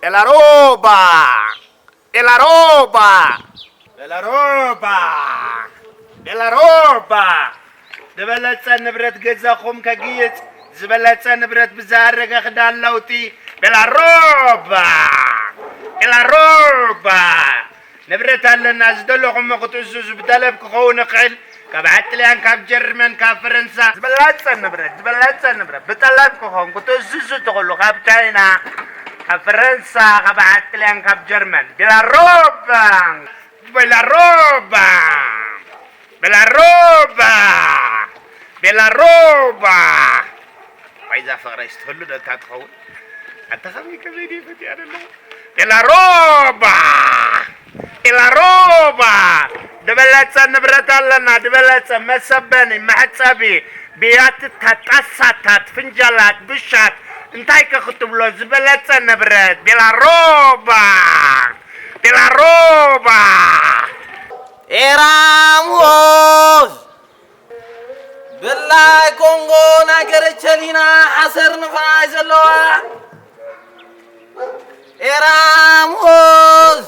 ቤላሮባ! ቤላሮባ! ቤላሮባ! ቤላሮባ! ዝበለጸ ንብረት ገዛኹም ከግይጽ፣ ዝበለጸ ንብረት ብዝኣረገ ክዳን ለውጢ፣ ቤላሮባ! ቤላሮባ! ንብረት ኣለና፣ ዝደለኹሞ ክትእዝዙ ብጠለብ ክኸውን ይኽእል። ካብ ዓጥልያን ካብ ጀርመን ካብ ፈረንሳ ዝበለጸ ንብረት፣ ዝበለጸ ንብረት ብጠለብ ክኸውን ክትእዝዙ ትኽእሉ። ካብ ቻይና፣ ካብ ፈረንሳ፣ ካብ ዓጥልያን ካብ ጀርመን። ቤላሮባ! ቤላሮባ! ቤላሮባ! ቤላሮባ! ዋይዛ ፍቕረይ ስትህሉ ዶ እታ ትኸውን? ኣታ ከመይ ከመይ ድየ ፈትያ ዘለኹ? ቤላሮባ! ቤላሮባ! ዝበለጸ ንብረት ኣለና፣ ዝበለጸ መሰበኒ፣ መሕጸቢ፣ ብያትታት፣ ጣሳታት፣ ፍንጃላት፣ ብሻት፣ እንታይ ከ ክትብሎ ዝበለጸ ንብረት? ቤላሮባ! ቤላሮባ! ኤራሙስ! ብላይ ኮንጎ ናይ ገረቸሊና ሓሰር ንፋይ ዘለዋ ኤራሙስ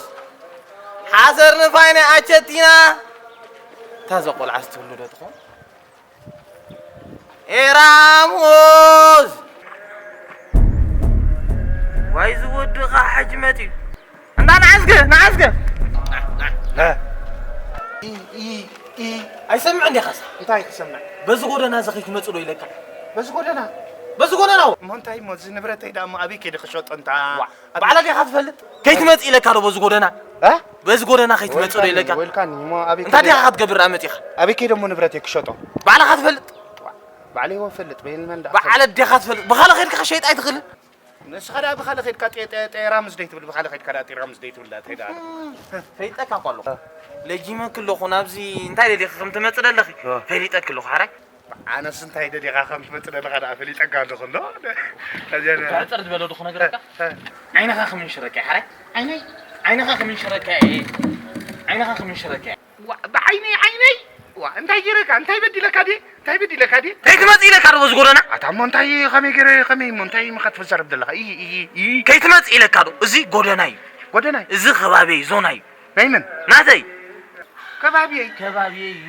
ሓሰር ንፋይ ናይ ኣቸቲና እታ ዘቆልዓ ስትህሉ ዶ ትኾን? ኤራሙስ ዋይ ዝወድኻ ሕጂ መጺኡ እንዳ ንዓዝገ ንዓዝገ እ፣ እ፣ እ፣ ኣይሰምዕን ዲኻሳ? እንታይ ክሰምዕ? በዚ ጎደና እዚ ከይትመጽእ ዶ ኢለካ? በዚ ጎደና? በዚ ጎደና እሞ እንታይ እሞ፣ እዚ ንብረተይ ደኣ እሞ ኣበይ ከይደ ክሸጦ እንታ? ዋ፣ ባዕላ ዲኻ ትፈልጥ? ከይትመጽእ ኢለካ ዶ በዚ ጎደና? እ? በዚ ጎደና ከይትመጽእ ዶ ኢለካ? ወልካኒ፣ ወልካኒ፣ እሞ ኣበይ እንታይ ከይደ ዲኻ ክትገብር ደኣ መጺኻ? ኣበይ ከይደ እሞ ንብረተይ ክሸጦ? ባዕላኻ ትፈልጥ? ዋ፣ ባዕለይ እወ እፈልጥ፣ በይልመን ደኣ ባዕለ ዲኻ ትፈልጥ? ብኻልእ ከይድካ ክሸይጥ ኣይትኽእልን? ንስኻ ደኣ ብኻልእ ከይድካ ጤ-፣ ጤ-፣ ጤራሙዝ ደይትብል፣ ብኻልእ ከይድካ ደኣ ጤራሙዝ ደይትብል ደኣ፣ እንታይ ደኣ? ፈሊጠካ እኮ ኣለኹ። ለጂመክ ኣለኹ ናብዚ፣ እንታይ ደሊኻ ከም ትመጽእ ደለኺ? እ። ፈሊጠክ ኣለኹ፣ ሓራይ? ኣነስ እንታይ ደሊኻ ከም ትመጽእ ደለኻ ደኣ ፈሊጠካ ኣለኹ እንዶ። ከዚያ ነ- ሕጽር ዝበለ ዶ ክነግረካ? እ፣ እ። ዓይንኻ ክምንሽረካ እየ፣ ሓራይ? ዓይነይ? ዓይንኻ ክምንሽረካ እየ። ዓይንኻ ክምንሽረካ እየ። ዋ፣ ብዓይነይ፣ ዓይነይ? ዋ፣ እንታይ ገይረካ? እንታይ በዲለካ ድየ? እንታይ በዲለካ ድየ? ከይትመጽእ ኢለካ ዶ በዚ ጎደና? ኣታ እሞ እንታይ ከመይ ገይረ፣ ከመይ እሞ እንታይ ኢኻ ትዛረብ ዘለኻ? እይ፣ እይ፣ እይ። ከይትመጽእ ኢለካ ዶ? እዚ ጎደና እዩ። ጎደና እዩ? እዚ ከባቢ እዩ፣ ዞና እዩ። ናይ መን? ናተይ። ከባቢየይ? ከባቢየይ እዩ።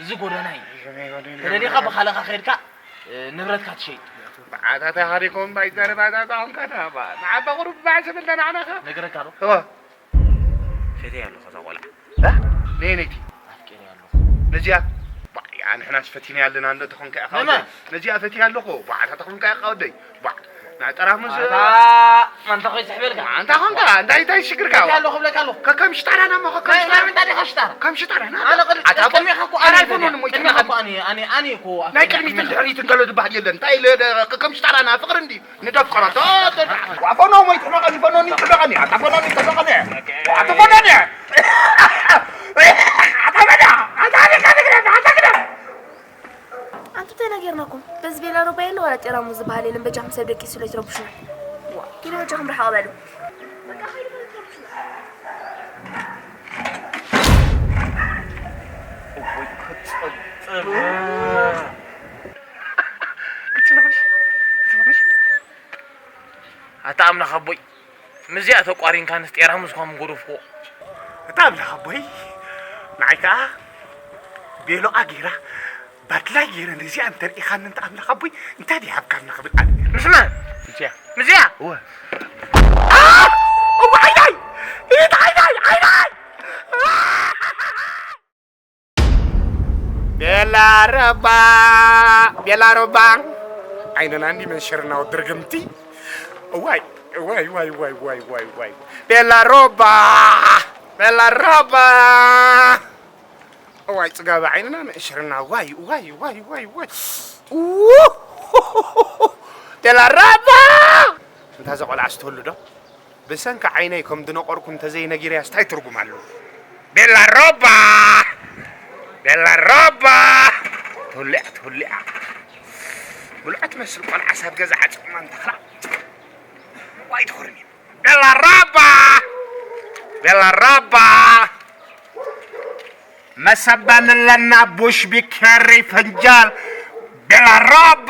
እዚ ጎደና እዩ። ከመይ ጎደና? ተደሊኻ ብኻልኻ ከይድካ፣ እ፣ ንብረትካ ትሸይጥ። ብዓታታ ሃሪኮም ባይ ዘረባታ ጻንካታ ባ። ንዓባ ቁሩብ ባዕ ሰበልና ንዓናኻ። ነገረካ ዶ? እዋ። ፈትያ ኣለኹ እዛ ቆልዓ። እ? ነይ ነይቲ። ኣፍቂረ ኣለኹ። ነዚኣ? ባዕ፣ ንሕናስ ፈቲና ኣለና እንዶ ተኾንካ ኢኻ ነመን? ወደይ። ነዚኣ ፈትያ ኣለኹ። ባዕ፣ ኣታ ተኾንካ ኢኻ ወደይ። ባዕ፣ ናይ ጠራሙዝ ኣታ፣ ማንታ ኾይ ዝሕበልካ? ኣንታ ኾንካ፣ እንታይ፣ እንታይ ሽግርካ? ፈትያ ኣለኹ እብለካ ኣለኹ። ከከም ሽጣራና እሞ፣ ከከም ናይ፣ ሽጣራ። ናይ ምንታይ ዲኻ ሽጣራ? ከም ሽጣራና። ኣነ ቅድ-፣ ኣታ ቅድሚኻ እኮ ኣነ ኣራይ ነበር። ፈኖን እሞ ቅድሚኻ ይጥመቕ። እኮ ኣነ፣ ኣነ፣ ኣነ እኮ ናይ ኣፍሪቃ ቅድሚት ቅድሚት። ድሕሪት እንከሎ ዝበሃል የለን። እንታይ ኢለ፣ ከከም ሽጣራና ፍቕሪ እንዲ ንደፍቀሮ። ዶ፣ ዶ፣ ዶ። ዋፈኖ ሞይ ትሕመቐኒ፣ ፈኖኒ ትሕመቐኒ። ኣታ ፈኖኒ ትሕመቐኒ። ኣታ ፈኖኒ። ኣታ ፈዳ። ኣታ ፈዳ። ኣታ ፈዳ። ኣንቱ እንታይ ነጌርናኩም? በዚ ቤላ ሮባ የለ ዋላ ጤራሙ ዝበሃል የለን። በጃኹም ሰብ ደቂሱ ለይትረብሹ። ዋ፣ ኪዶ በጃኹም ርሓቕ በሉ። በቃ ኸይዱ በሉ ትረብሹ። እወይ፣ ክጸብጸብ። ክትረብሽ፣ ክትረብሽ። ኣታ ኣምላኽ ኣቦይ፣ ምስዚኣ ተቋሪንካ ንስ ጤራሙዝ እኳ ምጎደፍክዎ። ኣታ ኣምላኽ ኣቦይ፣ ንዓይ ከኣ ቤሎኣ ገይራ፣ ባድላይ ገይረ ነዚኣ እንተርኢኻኒ፣ እንተ ኣምላኽ ኣቦይ፣ እንታይ ድዩ ሃብካኒ ክብል ኣነ። ምስ መን? ምስዚኣ። ምስዚኣ? እወ። ኣ! እወ፣ ዓይነይ! ኢድ ዓይነይ! ዓይነይ! ቤላ ረባ፣ ቤላ ሮባ፣ ዓይንና እንዲ መንሽርና ወዲ ርግምቲ። እዋይ፣ እዋይ፣ እዋይ፣ እዋይ፣ እዋይ፣ እዋይ፣ እዋይ። ቤላ ሮባ፣ ቤላ ሮባ። እዋይ፣ ጽጋበ ዓይንና መንሽርና። ዋይ፣ ዋይ፣ ዋይ፣ ዋይ፣ ዋይ። ኡ! ቤላ ሮባ! እንታ እዛ ቆልዓ ስትህሉ ዶ? ብሰንኪ ዓይነይ ከም ዝነቆርኩ እንተዘይነጊረያስ ታይ ትርጉም ኣለዎ? ቤላ ሮባ! ቤላ ሮባ! ትሁሊዓ፣ ትሁሊዓ። ብልዖ ትመስል ቆልዓ ሳብ ገዛ ዓጽማ እንተኽላ። ዋይ ትኾርኒ። ቤላ ሮባ! ቤላ ሮባ! መሰበኒ ኣለና፣ ቡሽ ቢከሪ፣ ፈንጃል፣ ቤላ ሮባ፣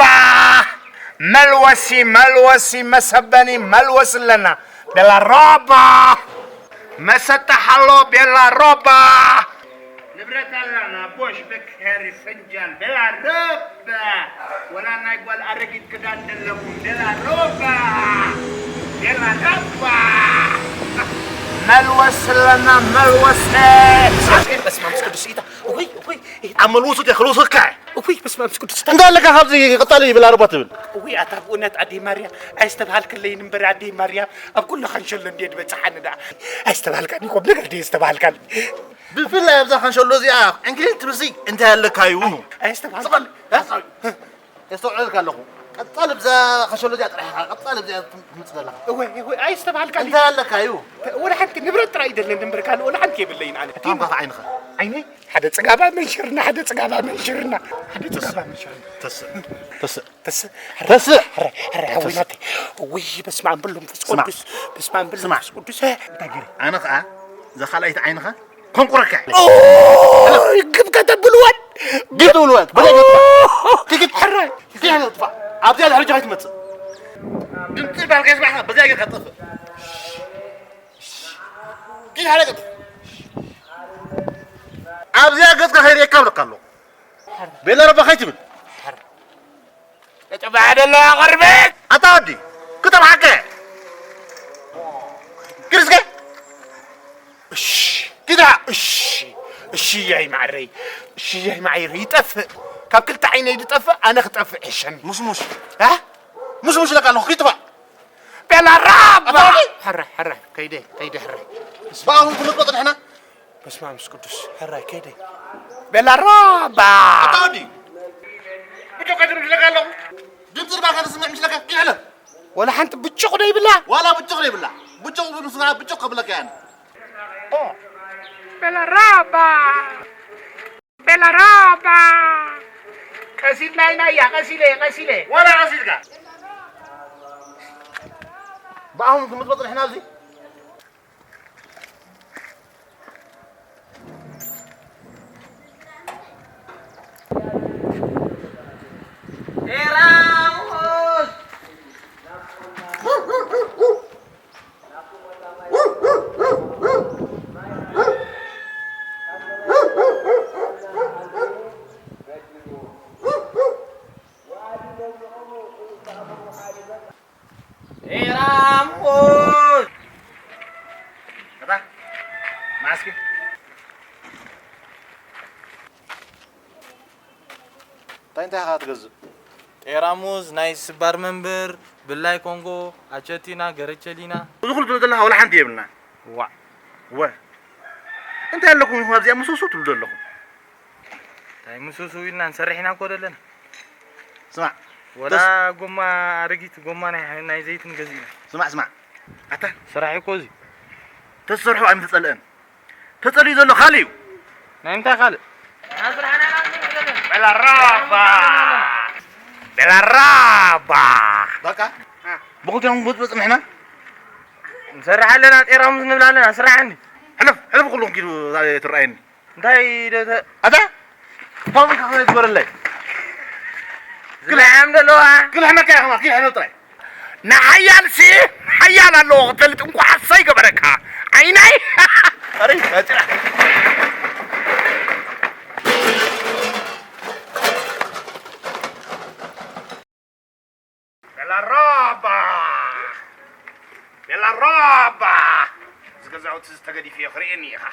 መልወሲ፣ መልወሲ፣ መሰበኒ፣ መልወሲ ኣለና። ቤላ ሮባ! መሰጣ ሓሎ ቤላ ሮባ! ንብረት ኣላና፣ ቦሽ፣ በክ፣ ሄሪ፣ ፍንጃል፣ ቤላ ሮባ! ወላ ናይ ጓል ኣረጊት ክዳን ዘለኩም፣ ቤላ ሮባ! ቤላ ሮባ! መልወስ ኣለና፣ መልወስ! ኣስገድ በስመ መንፈስ ቅዱስ ኢታ። እውይ፣ እውይ፣ ኣብ መልውሱ ዲያ ክልውሰካ? እውይ፣ በስመ መንፈስ ቅዱስ። እንታይ ኣለካ ካብዚ ቀጻሊ ቤላ ሮባ ትብል? እውይ፣ ኣታ ብእውነት ኣደይ ማርያም፣ ኣይስተብሃልክለይን እምበር ኣደይ ማርያም፣ ኣብ ኩሉ ካንሸሎ እንድየ ዝበጽሓኒ ደኣ። ኣይስተብሃልካኒ፣ ኮም ነገር ድየ ዝተብሃልካኒ? ብፍላይ ኣብዛ ካንሸሎ እዚኣ ዕንክሊል ትብልሲ እንታይ ኣለካ እዩ? ኣይስተብሃልካኒ። ስቕ በል። የስተውዕለልካ ኣለኹ። ቀጻሊ ብዛ ካንሸሎ እዚኣ ጥራሕ ኢኻ፣ ቀጻሊ ብዚኣ ትምጽእ ዘለኻ። እወ፣ እወ፣ ኣይስተብሃልካኒ። እንታይ ኣለካ እዩ? ወላ ሓንቲ ንብረት ጥራይ ይደለኒ እምበር ካልእ ወላ ሓንቲ የብለይን ኣነ። ኣታ እንታይ ዓይንኻ? ዓይነይ ሓደ ጽጋባ መንሽርና፣ ሓደ ጽጋባ መንሽርና፣ ሓደ ጽጋባ መንሽርና። ተስእ፣ ተስእ፣ ተስእ፣ ተስእ። ሕረ፣ ሕረ፣ ሕረ፣ ተስእ። ኣወይ ናተይ። ውይ፣ በስመ ኣብ በሎ መንፈስ ስማዕ። ቅዱስ፣ በስመ ኣብ በሎ ስማዕ። መንፈስ ቅዱስ። እንታይ ገይረ? ኣነ ኸኣ እዛ ካልኣይቲ ዓይንኻ ኮንቁረካ። ኦይ፣ ግብ ከተብልወን። ግብ ትብልወን። በላይ ገጽካ። ኦ፣ ትግድ። ሕረ። ትግድ። ትግድ። ትፋ። ኣብዚኣ ድሕሪ ጃኻ ትመጽእ። ድምጺ ባልካ ይስማዕካ፣ በዚኣ ጌርካ ትጠፍእ። ኪድ ሓደ ገጽ። ኣብዚኣ ገጽካ ከይርእየካ እብለካ ኣለኹ። ቤላ ረባ ከይትብል። እጥባሕ ደለዋ ቅርበት። ኣታ ወዲ፣ ክተብሓከ። ኪድ እስከ። እሺ፣ ኪዳ። እሺ፣ እሺ፣ ያይ ማዕረይ። እሺ፣ ያይ ማዕረይ። ይጠፍእ። ካብ ክልተ ዓይነይ ዝጠፍእ፣ ኣነ ክጠፍእ ይሕሸኒ። ሙሽሙሽ። እ? ሙሽሙሽ ለካ ኣለኹ፣ ኪድ ጥፋእ። ቤላ ራባ! ኣታ ወዲ! ሕራይ፣ ሕራይ፣ ከይደ፣ ከይደ፣ ሕራይ። ብኣኹም ክንጥበጥ ንሕና? በስመ ኣብ መንፈስ ቅዱስ፣ ሕራይ፣ ከይደ። ቤላ ራባ! ኣታ ወዲ! ብጆካ ድምፅ ለካ ኣለኹ። ድምፂ ድማ ከተስምዕ ምስ ለካ፣ ኪድ ሕለፍ። ወላ ሓንቲ ብጭቕ ዶ ይብላ? ዋላ ብጭቕ ዶ ይብላ? ብጭቕ ብምስኻ ብጭቕ ከብለካ እየ ኣነ። ኦ፣ ቤላ ራባ! ቤላ ራባ! ቀሲልና ኢና እያ፣ ቀሲለ፣ ቀሲለ። ዋላ ቀሲልካ። ብኣኹም ክንጥበጥ ንሕና ኣብዚ? ኤራሙስ! ኤራሙስ! ኣታ፣ መዓስኪ? እንታይ እንታይ ኢኻ ትገዝእ? ጤራሙዝ፣ ናይ ስባር መንብር፣ ብላይ ኮንጎ፣ ኣቸቲና፣ ገረቸሊና። እዚ ኩሉ ትብሎ ዘለኻ ወላ ሓንቲ የብልና። ዋዕ። ወ-፣ እንታይ ኣለኩም ኢኹም ኣብዚኣ ምሱሱ ትብሉ ዘለኹም? እንታይ ምሱሱ ኢልና ንሰርሕ ኢና እኮ ዘለና። ስማዕ፣ ወላ ተስ- ጎማ ኣረጊት፣ ጎማ ናይ፣ ናይ ዘይትን ገዚእና። ስማዕ፣ ስማዕ። ኣታ ስራሕ እኮ እዚ። ተሰርሑ ኣይምተጸልአን። ተጸልዩ ዘሎ ካልእ እዩ። ናይ ምንታይ ካልእ? ቤላራባ! ቤላራባ! በቃ፣ ብኽልቲኦም ክትበጽ ንሕና? ንሰርሕ ኣለና፣ ጤራሙዝ ንብል ኣለና፣ ስራሕ እንዲ። ሕለፍ፣ ሕለፍ ኩልኹም ኪዱ ትረኣየኒ። እንታይ ዶ ተ-፣ ኣታ? ፋብሪካ ከመይ ትግበረለይ? ክልሕም ዘለዋ። ክልሕመካ ኢኻ፣ ክልሕም ጥራይ። ንሓያልሲ ሓያል ኣለዎ ክትፈልጥ እንኳዕ ኣሰይ ገበረካ። ዓይነይ። ኣረ፣ መፂና። ቤላራባ! ቤላራባ! እዚ ገዛውቲ እዚ ተገዲፉ እየ ክርእየኒ ኢኻ።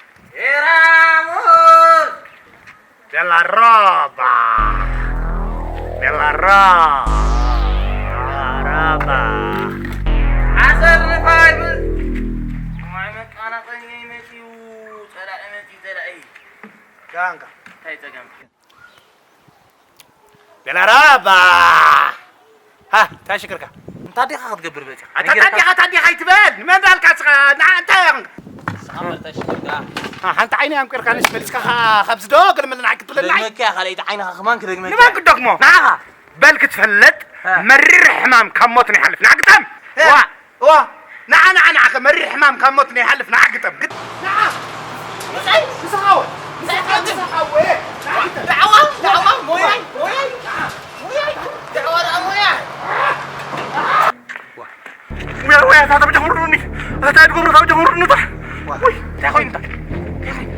ኤራሙዝ! ቤላራባ! ቤላራባ! ሓሰር ንፋይብል! ማይ መቃናጠኛ ይመፅኡ፣ ፀላኢ መፅኡ፣ ፀላኢ። ጋንጋ። እንታይ ፀገምካ? ቤላራባ! ሃ፣ እንታይ ሽግርካ? እንታይ ዲኻ ክትገብር መፂኻ? ኣታ፣ እንታይ ዲኻ፣ እንታይ ዲኻ ኣይትበል? ንመን ዳልካ ስኻ? ንዓ እንታይ ኢኻ? ንስኻ እምበር እንታይ ሽግርካ? ሃ፣ ሓንቲ ዓይኒ ኣምቂርካ ንሽ መሊስካ ኻ-፣ ካብዚ ዶ ግልምልና ክትብለና? ክደግመካ እያ፣ ካልኣይቲ ዓይንኻ ከማን ክደግመካ እየ። ንመን ክደግሞ? ንዓኻ። በል ክትፈልጥ፣ ሃ። መሪር ሕማም ካብ ሞት ንይሓልፍ። ንዓ ግጠም! ሃ። ዋ! እዋ፣ ንዓ፣ ንዓ፣ ንዓ፣ ከ መሪር ሕማም ካብ ሞት ንይሓልፍ፣ ንዓ ግጠም፣ ግጥ-፣ ንዓ! ምሳይ፣ ምሳኻ ወ-፣ ምሳኻ፣ ምሳኻ ወ-፣ ንዓ ግጠም። ዳዕዋ፣ ዳዕዋ፣ ሞያይ፣ ሞያይ፣ ሞያይ፣ ዳዕዋ ደኣ ሞያይ። ሙያ፣ ሙያ፣ እታ ተብጀምሩኒ። እንታይ ትገብሩ ካብ ጀምሩ ንጣ? ወይ እንታይ ኮይኑ እንታይ? እንታይ ኮይኑ?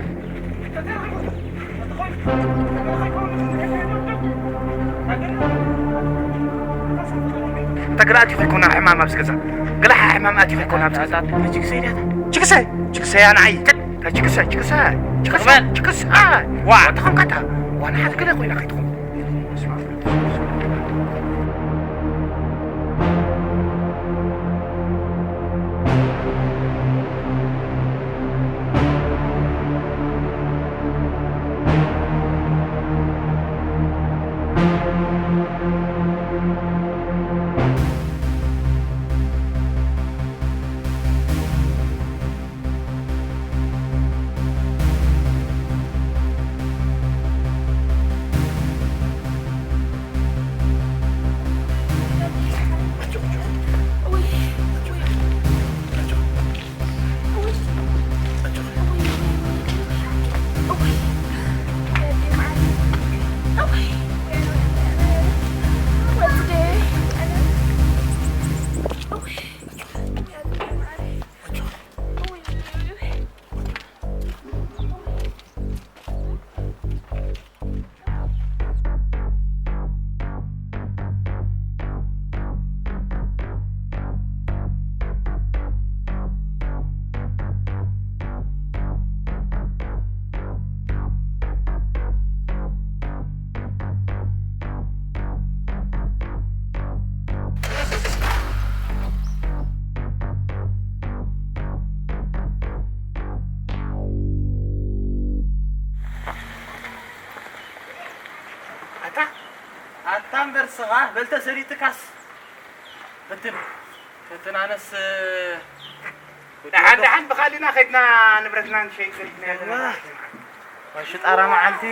እንተ ግራ ኣትዩ ከይኮና ሕማም ኣብዚ ገዛ። ግላ ሕማም ኣትዩ ከይኮና ኣብዚ ገዛ። ችግሰ፣ ችግሰ፣ ችግሰ፣ ያ ንዓይ። ችግሰ፣ ችግሰ፣ ችግሰ፣ ችግሰ። ዋ፣ ተኾንካታ። ዋና ሓት ገለ ኮይና ከይትኾን። ኣታ ኣታ እምበር ስኻ በልተ ሰሊጥካስ ብትን ብትን ኣነስ ደሓን ደሓን ብኻሊና ከይድና ንብረትና ንሸይጥ ሰሊጥና ያለና። ሽጣራ መዓልቲ